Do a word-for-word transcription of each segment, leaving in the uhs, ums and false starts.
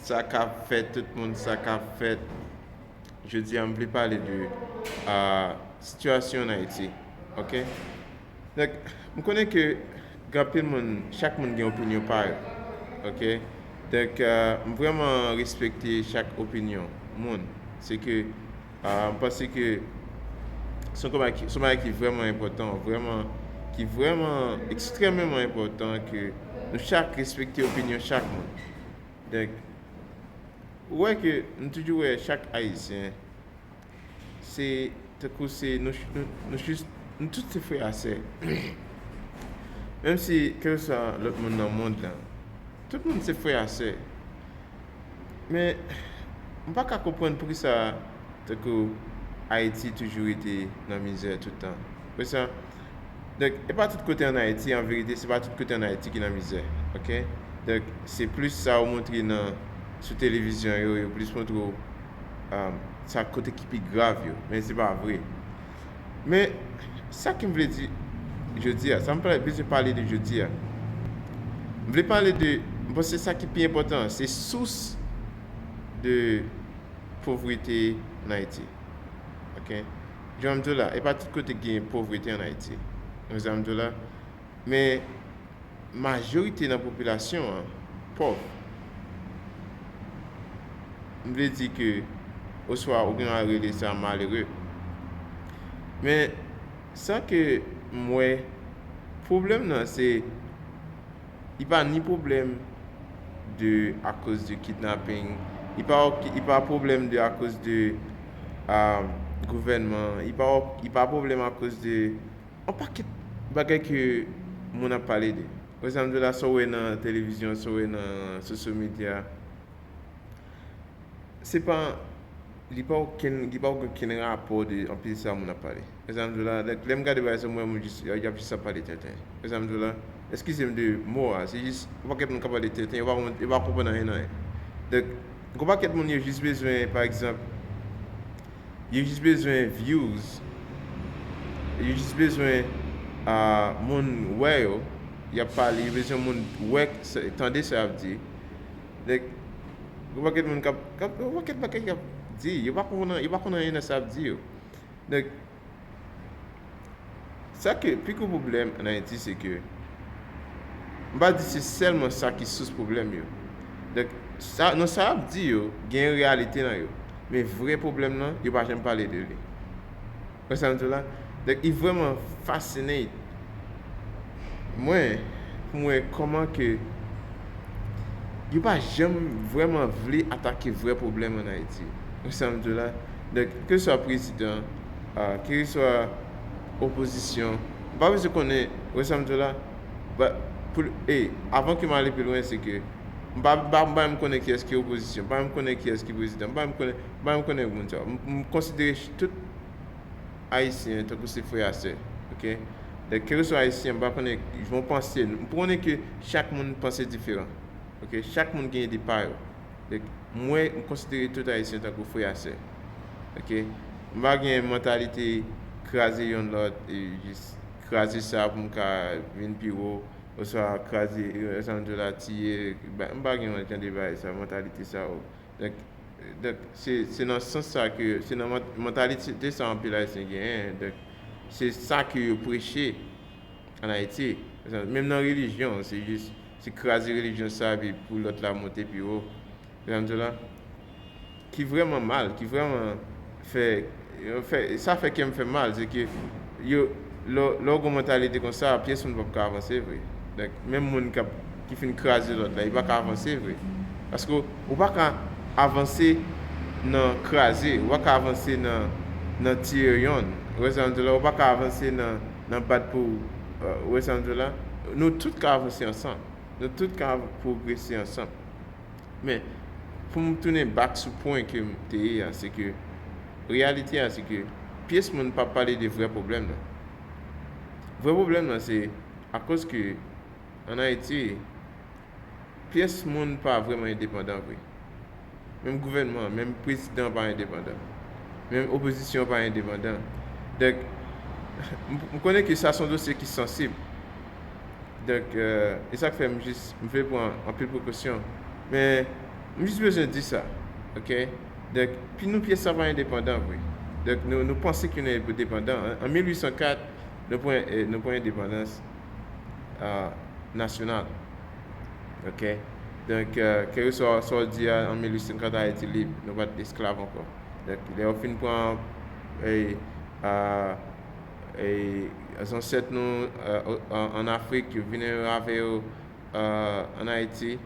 Sa k ap fèt, tout moun, sa k ap fèt. Jodi a, m vle pale de, ah, sitiyasyon an Ayiti. Ok? Donk, m konnen ke gen anpil moun, chak moun gen opinyon pa yo. Ok? Donk, ah, m vrèman respekte chak opinyon moun. Se ke, ah, m panse ke se yon bagay ki, se yon bagay ki vrèman enpòtan, vrèman, ki vrèman ekstrèmeman enpòtan ke nou chak respekte opinyon chak moun. Donk, ou wè ke m toujou wè chak Ayisyen, se tankou se nou, nou, nou jis, nou tout se frè a sè. Menm si, kèlkeswa lòt moun nan mond lan, tout moun se frè a sè. Men, m pa ka konprann poukisa, tankou Ayiti toujou rete nan mizè tout tan. Pou sa, donk, e pa tout kote ann Ayiti, an verite, se pa tout kote ann Ayiti ki nan mizè, ok? Donk, se plis sa yo montre nan, sou televizyon yo, yo plis montre w, um, sa kote ki pi grav yo, men se pa vre. Men, sa ke m vle di jodi a, sa m pa bezwen pale de jodi a. M vle pale de, m panse sa ki pi enpòtan, se sous de povrete ann Ayiti. Ok? Jan m di w la, e pa tout kote gen povrete ann Ayiti. Ou wè sa m di w la? Men, majorite nan popilasyon an pòv. M vle di ke, oswa ou gen dwa rele sa malere. Men, sa ke m wè, pwoblèm nan se, li pa ni pwoblèm de, akoz de kidnaping, li pa, li pa pwoblèm de akoz de, ah, gouvènman, li pa, li pa pwoblèm akoz de yon pakèt bagay ke moun ap pale de. Wè sa m di w la, sa w wè nan televizyon, sa w wè nan social media, se pa, li pa okenn, li pa okenn rapò de anpil sa moun ap pale. Wè sa m di w la, lè, lè m gade bagay sa, m wè moun jis, y ap jis ap pale tenten. Wè sa m di w la, eskize m de mo a, se jis yon pakèt moun k ap pale tenten, yo pa konprann, yo pa konprann anyen nan anyen. Donk, yon pakèt moun yo jis bezwen, pa egzanp, yo jis bezwen views, yo jis bezwen, ah, moun wè yo, y ap pale, yo bezwen moun wè, tande sa y ap di. Donk, yon pakèt moun k ap, k ap, yon pakèt bagay y ap di, yo pa konn, yo pa konn anyen nan sa y ap di yo. Donk, sa ke pi gwo pwoblèm ann Ayiti, se ke, m pa di se sèlman sa ki sous pwoblèm yo. Donk, sa, nan sa y ap di yo, gen reyalite nan yo. Men vrè pwoblèm nan, yo pa janm pale de li. Wè sa m di w la? Donk, li vrèman fascinate mwen, pou m wè kòman ke yo pa janm vrèman vle atake vrè pwoblèm ann Ayiti. Wè sa m di w la? Donk, keseswa prezidan, ah, keseswa opozisyon, m pa bezwen konnen, wè sa m di w la? Ba, pou, e, avan ke m ale pi lwen, se ke m pa, m pa, m pa menm konnen kiyès ki opozisyon, m pa menm konnen kiyès ki prezidan, m pa menm konnen, m pa menm konnen moun sa yo. M, m konsidere ch-, tout Ayisyen tankou se frè a sè, ok? Donk, kèlkeswa Ayisyen, m pa konnen, m panse, m konnen ke chak moun panse diferan, ok? Chak moun gen ide pa yo. Donk, mwen, m konsidere tout Ayisyen tankou frè a sè, ok? M pa gen mantalite kraze yonn lòt, e jis kraze sa pou m ka vin pi wo, oswa kraze, e, sa m di w la, tiye, ba, m pa gen jan de bagay sa, mantalite sa yo. Donk, donk, se, se nan sans sa ke, se nan man-, mantalite sa anpil Ayisyen genyen. Donk, se sa ke yo preche ann Ayiti. Menm nan relijyon, se jis, se kraze relijyon sa, epi pou lòt la monte pi wo. Ou konprann sa m di w la? Ki vrèman mal, ki vrèman fè, fè, sa fè kè m fè mal, se ke yo, lè, lè w gen mantalite konsa, pyès moun p ap ka avanse vre. Donk, menm moun k ap, ki fin kraze lòt la, li pa ka avanse vre. Paske ou pa ka avanse nan kraze, ou pa ka avanse nan, nan tiye yonn. Ou wè sa m di w la, ou pa ka avanse nan, nan bat pou, euh, ou wè sa m di w la. Nou tout ka avanse ansanm. Nou tout ka pwogrese ansanm. Men, pou m tounen back sou pwen ke m te ye a, se ke, reyalite a, se ke pyès moun p ap pale de vrè pwoblèm nan. Vrè pwoblèm nan, se akoz ke, ann Ayiti, pyès moun pa vrèman endepandan vre. Menm gouvènman an, menm prezidan an pa endepandan. Menm opozisyon an pa endepandan. Donk, m, m konnen ke sa se yon dosye ki sansib. Donk, euh, e sa k fè m jis, m vle pran anpil prekosyon. Men, M jis bezwen di sa, ok? Donk, pi nou pyès sa pa endepandan vre. Donk, nou, nou panse ke nou endepandan. An, an mil uit san kat, nou pran, eh, nou pran endepandans, ah, nasyonal. Ok? Donk, eh, kèlkeswa sa w di a, an mil uit san kat Ayiti lib, nou pa t esklav ankò. Donk, lè yo fin pran, eh, ah, eh, zansèt nou, eh, o-, an, an Afrik, yo vini avè yo, eh, an Ayiti,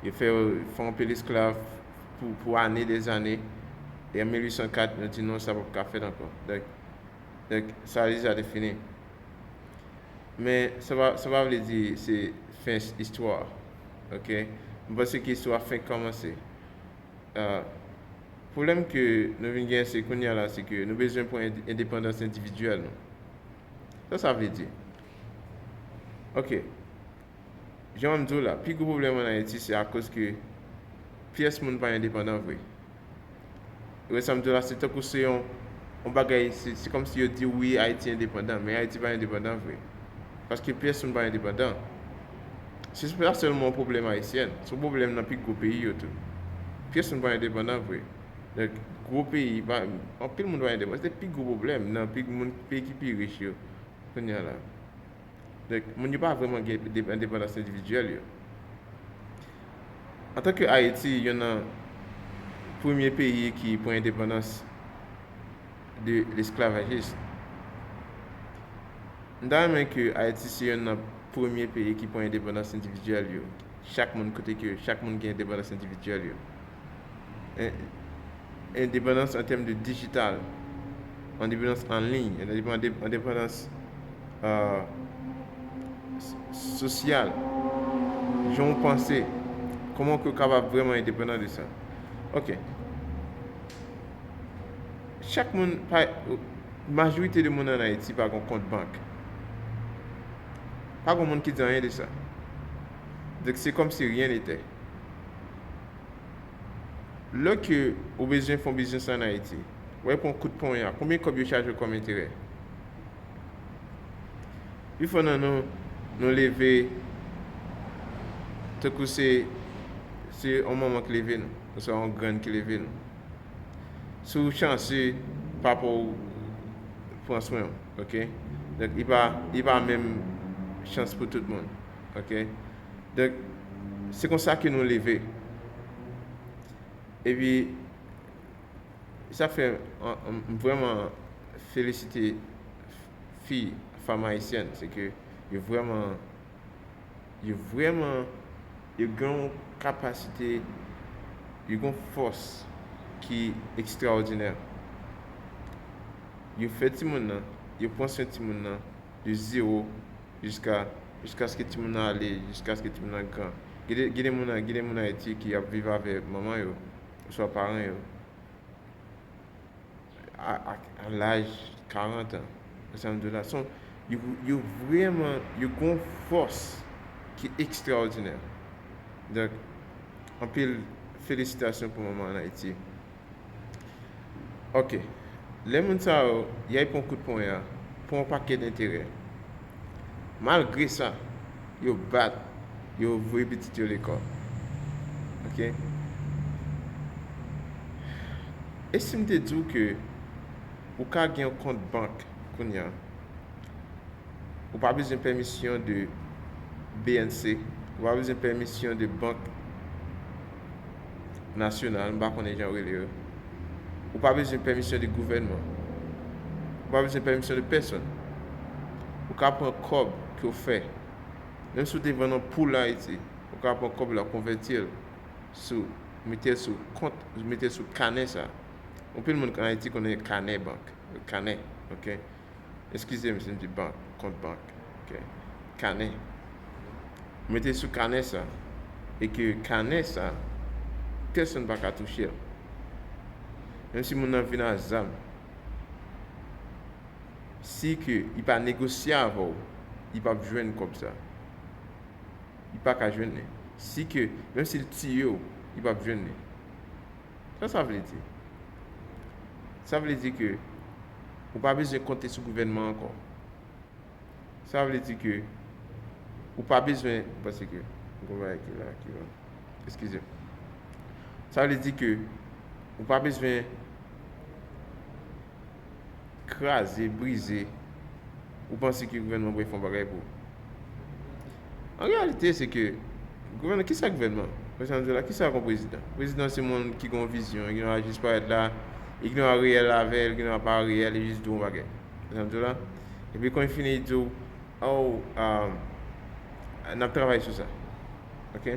yo fè yo fè anpil esklav pou, pou ane dèzane. E an mil uit san kat, nou di non, sa p ap ka fèt ankò. Donk, donk, sa deja te fini. Men sa pa, sa pa vle di se fen istwa. Ok? M panse ke istwa fenk kòmanse. Ah, pwoblèm ke nou vin genyen se kounye a la, se ke nou bezwen pran end-, endepandans endividyèl nou. Sa sa vle di? Ok. Jan m di w la, pi gwo pwoblèm ann Ayiti se akoz ke pyès moun pa endepandan vre. Wè sa m di w la, se tankou se yon, yon bagay, se, se kòmsi yo di wi, Ayiti endepandan, men Ayiti pa endepandan vre. Paske pyès moun pa endepandan. Se pa sèlman yon pwoblèm ayisyèn, se yon pwoblèm nan pi gwo peyi yo tou. Pyès moun pa endepandan vre. Donk, gwo peyi, pa, anpil moun pa endepandan. Se pi gwo pwoblèm nan pi moun, peyi ki pi rich yo kounye a la. Donk, moun yo pa vrèman gen de-, endepandans endividyèl yo. Antanke Ayiti, yonn nan premye peyi ki pran endepandans de lesklavajis, m ta renmen ke Ayiti se yonn nan premye peyi ki pran endepandans endividyèl yo. Chak moun, kote ke chak moun gen endepandans endividyèl yo. En-, endepandans an tèm de dijital, endepandans an liy, endepandans, endepandans, euh, s-, sosyal. Jan w panse, kòman ke w kapab vrèman endepandan de sa? Ok. Chak moun, pa, majorite de moun ann Ayiti pa gen kont bank. Pa gen moun ki di anyen de sa. Donk, se kòmsi rien n'était. Lè ke ou bezwen fè yon biznis ann Ayiti, w al pran kout pon an, konbyen kòb yo chaje w kòm enterè? Pifò nan nou, nou leve, tankou se, se yon manman ki leve nou, oswa yon grann ki leve nou. Si w chanse, papa w pran swen w, ok? Donk, li pa, li pa menm chans pou tout moun, ok? Donk, se konsa ke nou leve. Epi, sa fè, an, an, m vrèman felisite fi, fanm ayisyèn, se ke yo vrèman, yo vrèman, yo gen yon kapasite, yo gen yon fòs ki ekstraòdinè. Yo fè timoun nan, yo pran swen timoun nan de zewo jiska, jiskaske timoun nan ale, jiskaske timoun nan gran. Gen de, gen de moun, gen de moun Ayiti ki ap viv avè manman yo, oswa paran yo, a, a, a laj karant an. Sa m di w la, son, yo, yo vrèman, yo gen yon fòs ki ekstraòdinè. Donk, anpil felisitasyon pou manman ann Ayiti. Ok. Lè moun sa yo, y al pran kout pon an, pran yon pakèt enterè. Malgre sa, yo bat, yo voye pitit yo lekòl. Ok? E si m te di w ke ou ka gen yon kont bank kounye a, ou pa bezwen pèmisyon de B N C, ou pa bezwen pèmisyon de bank nasyonal, m pa konnen jan yo rele yo. Ou pa bezwen pèmisyon de gouvènman. Ou pa bezwen pèmisyon de pèsonn. Ou ka pran kòb ke w fè. Menm si w te vann yon poul Ayiti, ou ka pran kòb la, konvèti l sou, mete l sou kont, mete l sou kanè sa. Anpil moun ann Ayiti konnen kanè bank. Kanè, ok? Eskize m si m di bank, kont bank. Ok. Kanè. Mete sou kanè sa. E ke kanè sa, pèsonn pa ka touche l. Menm si moun nan vin a zam, si ke li pa negosye avè w, li p ap jwenn kòb sa. Li pa ka jwenn li. Si ke, menm si l tiye w, li p ap jwenn li. Sa sa vle di? Sa vle di ke ou pa bezwen konte sou gouvènman ankò. Sa vle di ke ou pa bezwen, paske m gon bagay ki la ki bon. Eskize m. Sa vle di ke ou pa bezwen kraze, brize, ou panse ke gouvènman pral fè yon bagay pou ou. An reyalite, se ke gouvènman, kisa gouvènman? Wè sa m di w la, kisa yon prezidan? Prezidan se moun ki gen yon vizyon, li gen yon jis parèt la, li gen yon reyèl avè l, li gen yon pa reyèl, li jis di w yon bagay. Wè sa m di w la? Epi kon li fini, li di w, oh, um, n ap travay sou sa. Ok?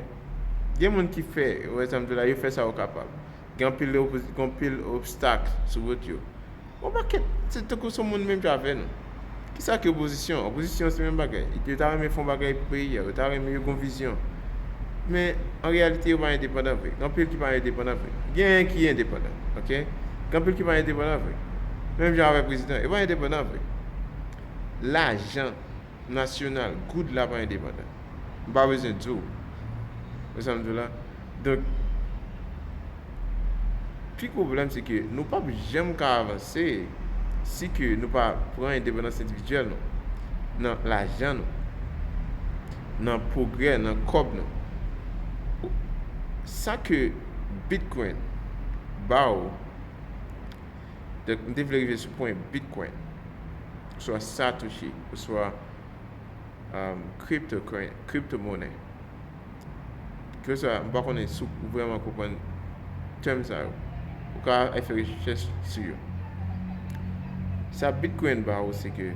Gen moun ki fè, wè sa m di w la, yo fè sa yo kapab. Gen anpil, gen anpil obstak sou wout yo. Yon pakèt, se tankou se yon moun menm jan avè nou. Kisa ki opozisyon? Opozisyon se menm bagay. Yo ta renmen fè yon bagay pou peyi a, yo ta renmen yo gen yon vizyon. Men, an reyalite, yo pa endepandan vre. Gen anpil ki pa endepandan vre. Gen ki endepandan, ok? Gen anpil ki pa endepandan vre. Menm jan avèk prezidan, yo pa endepandan vre. Lajan nasyonal, goud la pa endepandan. M pa bezwen di w. Wè sa m di w la? Donk, pi gwo pwoblèm se ke nou p ap janm ka avanse si ke nou pa pran endepandans endividyèl nou, nan lajan nou, nan pwogrè, nan kòb nou. Sa ke Bitcoin ba w, donk, m te vle rive sou pwen Bitcoin, oswa Satoshi, oswa um, cryptocurren-, crypto monnaie. Kèlkeswa, m pa konnen si w vrèman konprann tèm sa yo. Ou ka al fè rechèch sou yo. Sa Bitcoin ba ou, se ke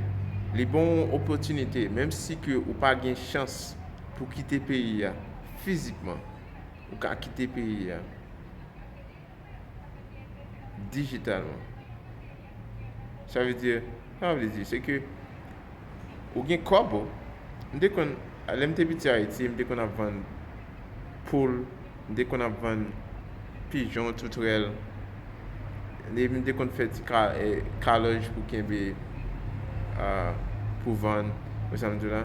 li ba w yon opòtinite, menm si ke ou pa gen chans pou kite peyi a fizikman, ou ka kite peyi a dijitalman. Sa vle di, sa vle di, se ke ou gen kòb ou. M te konn, lè m te piti Ayiti, m te konn ap vann poul, m te konn ap vann pijon, toutrèl. Epi m te konn fè ti ka, eh, kalòj pou kenbe, ah, pou vann, wè sa m di w la.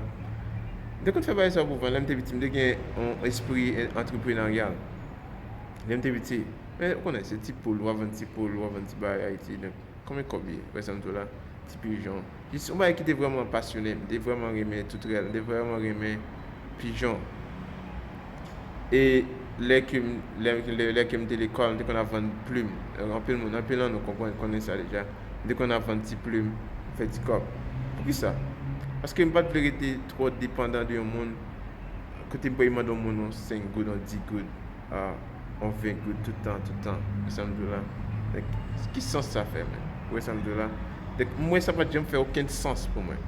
M te konn fè bagay sa pou vann, lè m te piti, m te gen yon espri antreprenaryal. Lè m te piti, men ou konnen, se ti poul, w ap vann ti poul, w ap vann ti bagay Ayiti, donk, konbyen kòb li ye? Wè sa m di w la? Ti pijon. Jis yon bagay ki te vrèman pasyone m, m te vrèman renmen toutrèl, m te vrèman renmen pijon. E lè ke m, lè, lè, lè ke m te lekòl, m te konn ap vann plim. Anpil moun, anpil nan nou konprann, konnen sa deja. M te konn ap vann ti plim, fè ti kòb. Poukisa? Paske m pa t vle rete twò depandan de yon moun, kote m pral mande yon moun yon senk goud, yon dis goud, ah, yon ven goud tout tan, tout tan. Wè sa m di w la? Donk, ki sans sa fè, menm? Wè sa m di w la? Donk, mwen, sa pa t janm fè okenn sans pou mwen.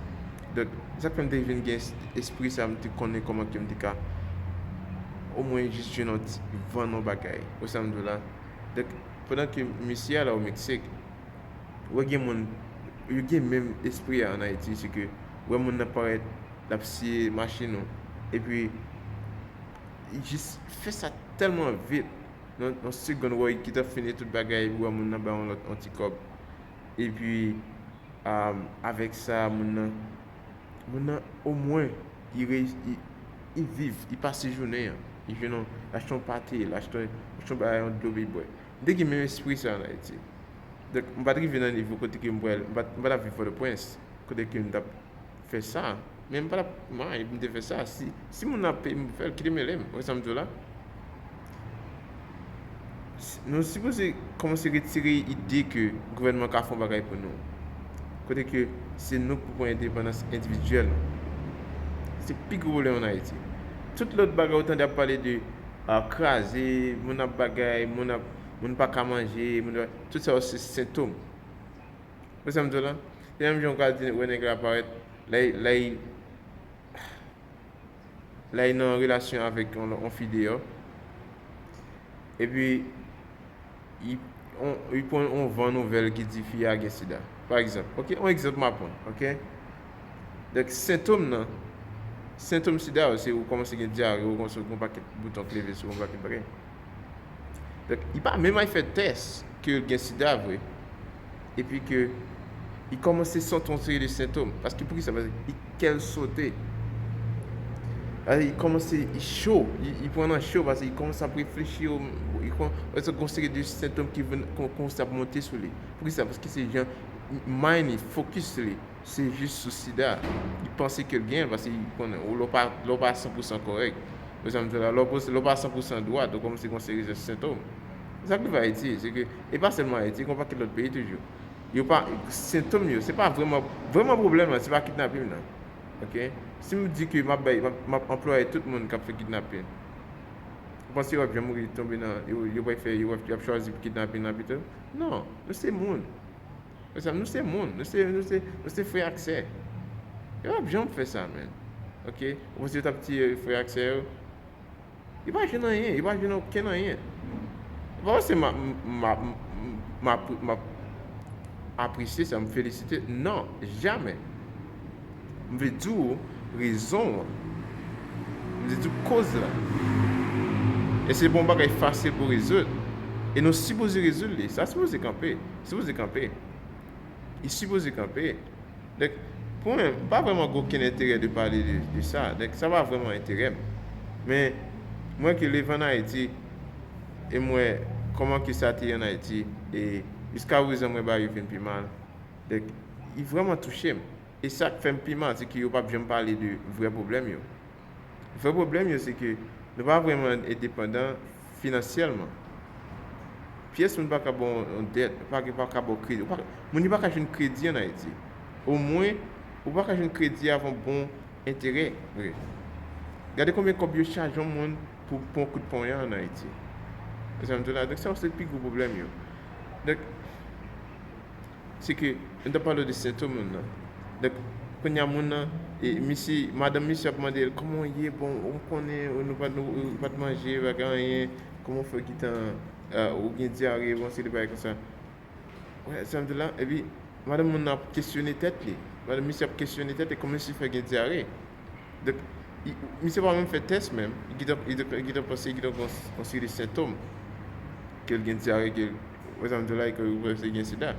Donk, sa k fè m te vin gen es-, espri sa, m te konnen kòman ke m te ka omwen jis jwenn yon ti, vann yon bagay. Wè sa m di w la? Donk, pandan ke misye a la o Meksik, wè gen moun, yo gen menm espri a ann Ayiti, se ke wè moun nan parèt, l ap siye machin ou, epi jis fè sa tèlman vit, nan, nan segonn, wè, kit ap fini tout bagay, epi wè moun nan bay yon lòt, yon ti kòb. Epi, um, avèk sa, moun nan, moun nan, omwen, li reyisi, li, li viv, li pase jounen an. Li jwenn yon, l achte yon pate, l achte, l achte yon bagay, yon dlo pou l bwè. M te gen menm espri sa ann Ayiti. Donk, m pa t rive nan nivo kote ke m pral, m pa t, m pa t ap viv Pòtoprens, kote ke m t ap fè sa. Men m pa t ap, m, m te fè sa. Si, si moun nan ap peye m pou fè l, kite m rele m. Wè sa m di w la? Si, nou sipoze kòmanse retire ide ke gouvènman ka fè yon bagay pou nou. Kote ke se nou k pou pran endepandans endividyèl nou. Se pi gwo pwoblèm ann Ayiti. Tout lòt bagay ou tande ap pale de, ah, kraze, moun ap bagay, moun ap, moun pa ka manje, moun pa, tout sa yo se sentòm. Wè sa m di w la? Se menm jan w ka di, wè nèg la parèt, lè, lè, lè nan relasyon avèk yon, yon fi deyò. Epi, li, on, li pran yon van nouvèl ki di fi a gen sida. Pa egzanp, ok? Yon egzanp m ap pran, ok? Donk, sentòm nan, sentòm sida yo, se ou kòmanse gen dyare, ou kòmanse gen yon pakèt bouton k leve sou ou, yon pakèt bagay. Donk, li pa menm al fè tès ke l gen sida vre. Epi ke li kòmanse santi yon seri de sentòm. Paske, poukisa? Paske li, kè l sote. Paske li kòmanse, li cho, li, li pran nan cho, paske li kòmanse ap reflechi, li kon, wè sa, gon seri de sentòm ki vin, kon, kòmanse ap monte sou li. Poukisa? Paske se jan mind li, focus li, se jis sou sida. Li panse ke l gen, paske li konnen, lè w pa, lè w pa san pou san kòrèk, Ou sa m di la, lè w pa san pou san dwat, ou kòmanse gen yon seri de sentòm. Se sa k rive Ayiti, se ke, e pa sèlman Ayiti, gen yon pakèt lòt peyi toujou. Yo pa, sentòm yo, se pa vrèman, vrèman pwoblèm lan, se pa kidnaping nan. Ok? Si m di ke m ap bay, m ap, m ap anplwaye tout moun k ap fè kidnaping, ou panse yo ap janm tonbe nan, yo, yo pral fè, yo ap, yo ap chwazi kidnaping nan pito? Non, nou se moun. Frè sa, nou se moun, nou se, nou se, nou se frè ak sè. Yo p ap janm fè sa, man. Ok? Ou panse yo t ap tiye frè ak sè yo? Yo pa jwenn anyen, yo pa jwenn okenn anyen. Ou pa panse m ap, m ap, m ap, m ap apresye sa, m felisite? Non, jamè. M vle di w rezon an. M vle di w koz la. E se pa yon bagay fasil pou rezoud. E nou sipoze rezoud li. Sa sipoze kanpe. Sipoze kanpe. Li sipoze kanpe. Donk, pou mwen, m pa vrèman gen okenn enterè de pale de, de sa. Donk, sa pa vrèman enterè m. Men, mwen ki leve ann Ayiti, e m wè kòman ke sa te ye ann Ayiti, e jiskaprezan m wè bagay yo vin pi mal. Donk, li vrèman touche m. E sa k fè m pi mal, se ke yo p ap janm pale de vrè pwoblèm yo. Vrè pwoblèm yo, se ke nou pa vrèman endepandan finansyèlman. Pyès moun pa ka ba w yon dèt, pa, pa ka ba w kredi. Ou pa, moun yo pa ka jwenn kredi ann Ayiti. Omwen, ou pa ka jwenn kredi avè yon bon enterè vre. Gade konbyen kòb yo chaje yon moun pou, pou yon kout ponya ann Ayiti. Ou sa m di w la? Donk, sa se pi gwo pwoblèm yo. Donk, se ke, nou t ap pale de sentòm moun nan. Donk, kounye a moun nan, e, misye, madanm misye ap mande l, "Kòman w ye? Bon, ou konnen, ou, nou pa, nou, ou pa t manje, pa gen anyen. Kòman w fè gentan, ah, ou gen dyare, bon, se de bagay konsa." Wè, sa m di la, epi, madanm moun nan ap kesyone tèt li. Madanm misye ap kesyone tèt li, kòman misye fè gen dyare? Donk, i, misye pa menm fè tès menm. Li gentan, li gentan, li gentan panse, li gentan gen yon, yon seri de sentòm. Ke l gen dyare, ke l, wè sa m di w la, ke l panse gen sida.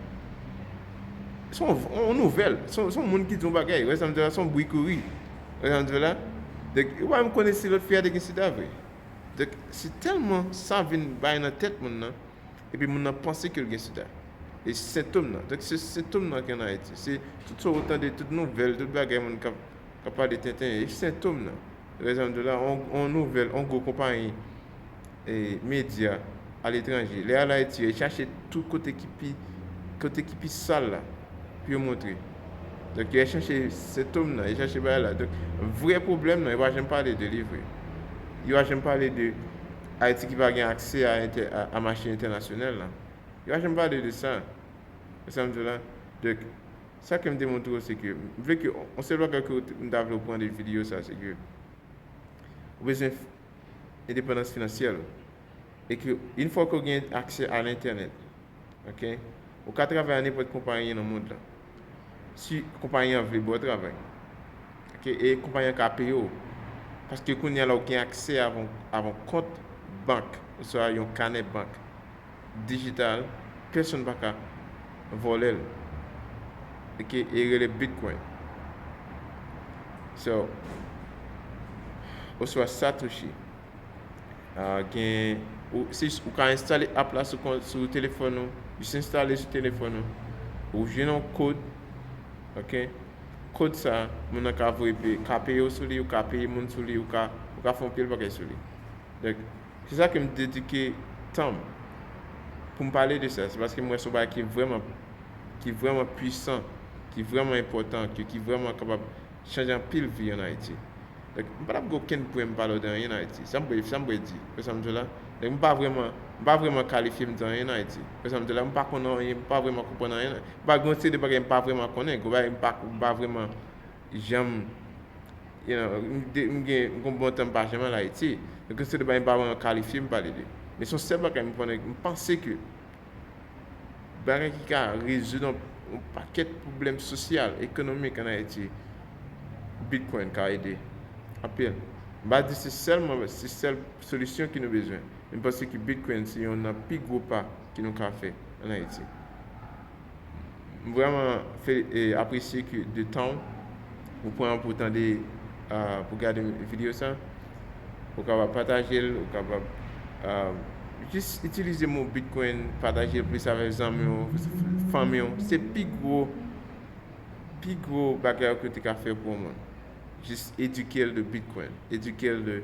Se yon, yon nouvèl. Se yon, se yon moun ki di yon bagay. Wè sa m di w la, se yon bri kouri. Wè sa m di w la. Donk, ou pa menm konnen si lòt fi a te gen sida vre. Donk, se tèlman sa vin bay nan tèt moun nan. Epi moun nan panse ke l gen sida. E sentòm nan. Donk, se sentòm nan ki ann Ayiti. Se tout sa w tande, tout nouvèl, tout bagay moun k ap, k ap pale tenten, e sentòm nan. Rezon de la, on, on nouvèl, on gwo konpayi, e, medya aletranje. Lè y al Ayiti, yo chache tout kote ki pi, kote ki pi sal la. Pou yo montre. Donk, yo chache sentòm nan, yo chache bagay la. Donk, vrè pwoblèm nan, yo pa janm pale de li vre. Yo pa janm pale de Ayiti ki pa gen aksè a, entè-, a, a mache entènasyonal la. Yo pa janm pale de sa. Ou sa m di w la? Donk, sa ke m te montre w, se ke, m vle ke, yon sèl bagay ke m ta vle w pran de videyo sa, se ke, ou bezwen f-, endepandans finansyèl ou. E ke, yon fwa ke w gen aksè a lentènèt, ok, ou ka travay a nenpòt konpayi nan mond lan. Si konpayi an vle ba w travay, ok, e konpayi an ka peye w. Paske kounye a la, ou gen aksè avè yon, avè yon kont bank, oswa yon kanè bank dijital, pèsonn pa ka vòlè l. Ok, e rele Bitcoin. So, oswa Satoshi. Ah, gen, ou, se jis, ou ka enstale app la sou kon-, sou telefòn ou, jis enstale sou telefòn ou. Ou jwenn yon kòd, ok? Kòd sa, moun nan ka voye pe-, ka peye w sou li, ou ka peye moun sou li, ou ka, ou ka fè yon pil bagay sou li. Donk, se sa ke m dedike tan m pou m pale de sa. Se paske m wè se yon bagay ki vrèman, ki vrèman pwisan, ki vrèman enpòtan, ki, ki vrèman kapab chanje anpil vi ann Ayiti. Donk, m pa t ap gen okenn pwen m pale w de anyen ann Ayiti. Sa m pral, sa m pral di, wè sa m di w la? Donk, m pa vrèman, m pa vrèman kalifye m de anyen ann Ayiti. Wè sa m di w la? M pa konn anyen, m pa vrèman konprann anyen. M pa gen yon seri de bagay m pa vrèman konnen, gen bagay m pa, m pa vrèman janm, you know, m de-, m gen, m gen yon bon tan m pa janm al Ayiti. Donk, yon seri de bagay m pa vrèman kalifye m pale de. Men se yon sèl bagay m konnen, m panse ke bagay ki ka rezoud yon, yon pakèt pwoblèm sosyal, ekonomik ann Ayiti, Bitcoin ka ede anpil. M pa di se sèlman, se sèl solisyon ke nou bezwen. Men m panse ke Bitcoin se youn nan pi gwo pa ke nou ka fè ann Ayiti. M vrèman fe-, e, apresye ke de tan w ou pran pou tande, ah, pou gade videyo sa. Ou kapab pataje l, ou kapab, ah, jis itilize mo Bitcoin, pataje l plis avèk zanmi w, fanmi w. Se pi gwo, pi gwo bagay ke w te ka fè pou yon moun. Jis edike l de Bitcoin, edike l de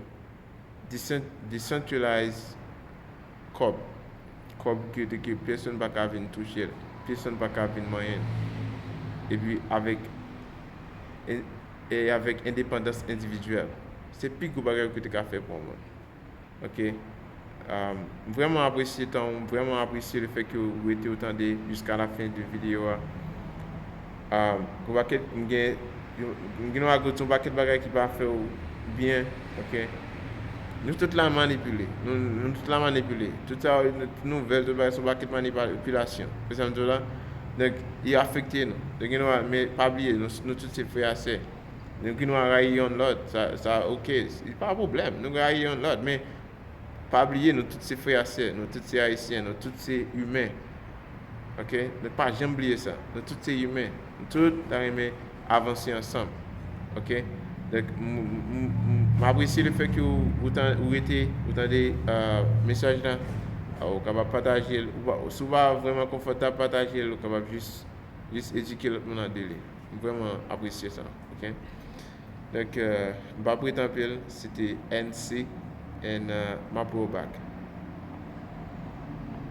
Decent- decentralize kòb. Kòb ke, ke pèsonn pa ka vin touche l, pèsonn pa ka vin manyen l. Epi avèk e avèk endepandans endividyèl. Se pi gwo bagay ke w te ka fè pou yon moun. Ok. M vrèman apresye tan w, m vrèman apresye le fè ke w rete w tande jiska la fen de videyo a. Gon pakèt m gen m gen yon pakèt bagay ki pa fè w byen. Ok. Nou tout la manipile. Nou, nou tout la manipile. Tout sa, tout nouvèl, tout bagay se yon pakèt manipilasyon. Ou konprann sa m di w la? Donk, li afekte nou. Donk, gen dwa, men pa bliye, nou, nou tout se frè a sè. Nou gen dwa rayi yonn lòt. Sa, sa, ok. Se pa pwoblèm. Nou rayi yonn lòt. Men, pa bliye, nou tout se frè a sè. Nou tout se ayisyen. Nou tout se imen. Ok? Nou pa janm bliye sa. Nou tout se imen. Nou tout ta renmen avanse ansanm. Ok? Donk, m apresye le fè ke ou, ou rete, ou tande mesaj la. Ou kapab pataje l. Si w pa vrèman konfòtab pataje l, ou kapab jis, jis edike lòt moun an de li. M vrèman apresye sa. Ok? Donk, m p ap rete anpil, se te N C, and m ap wè w back.